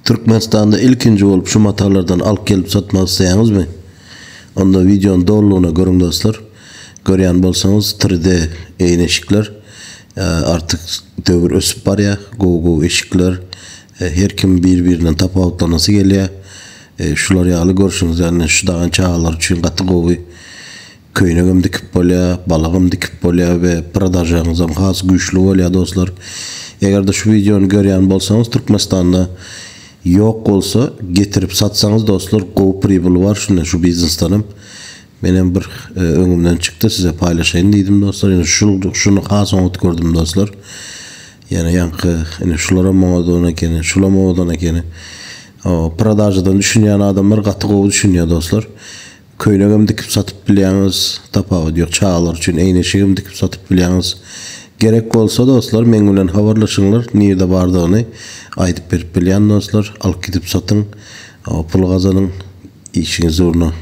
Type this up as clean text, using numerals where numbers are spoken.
Türkmenistanda ilkinji bolup şu matalardan alyp gelip satmak isleýäňizmi? Onda wideony dolulygyna görüň dostlar. Görýän bolsaňyz 3D egin eşikler artyk döwür ösüp barýar. Gowy gowy eşikler her kim bir birinden tapawutlanasy gelýär. Şular ýaly görşüňiz ýaly şu dagan çagalar üçin gaty gowy Köýnegem dikip bolýar, balagam dikip bolýar we prodažaňyzam has güýçli bolýar dostlar. Eger-de şu wideony görýän bolsaňyz Türkmenistanda ýok bolsa getirip satsaňyz dostlar gowy pribyl bar şunda şu biznesdenem. Menem bir öňümden çykdy size paýlaşaýyn diýdim dostlar. Ýöne şul şuny has oňat gördüm dostlar. Ýöne ýaňky ine şularam owadan ekeni, şulam owadan ekeni. Prodažadan düşünýän adamlar gaty gowy düşünýär dostlar. Köýnegem dikip satyp bilýäňiz, tapawudy ýok. Çagalar üçin egin-eşigem dikip satyp bilýäňiz. Gerek bolsa dostlar meň bilen habarlaşyňlar, nirde bardygyny aýdyp berip bilýän dostlar. Alyp gidip satyň, pul gazanyň, işiňiz ugruna.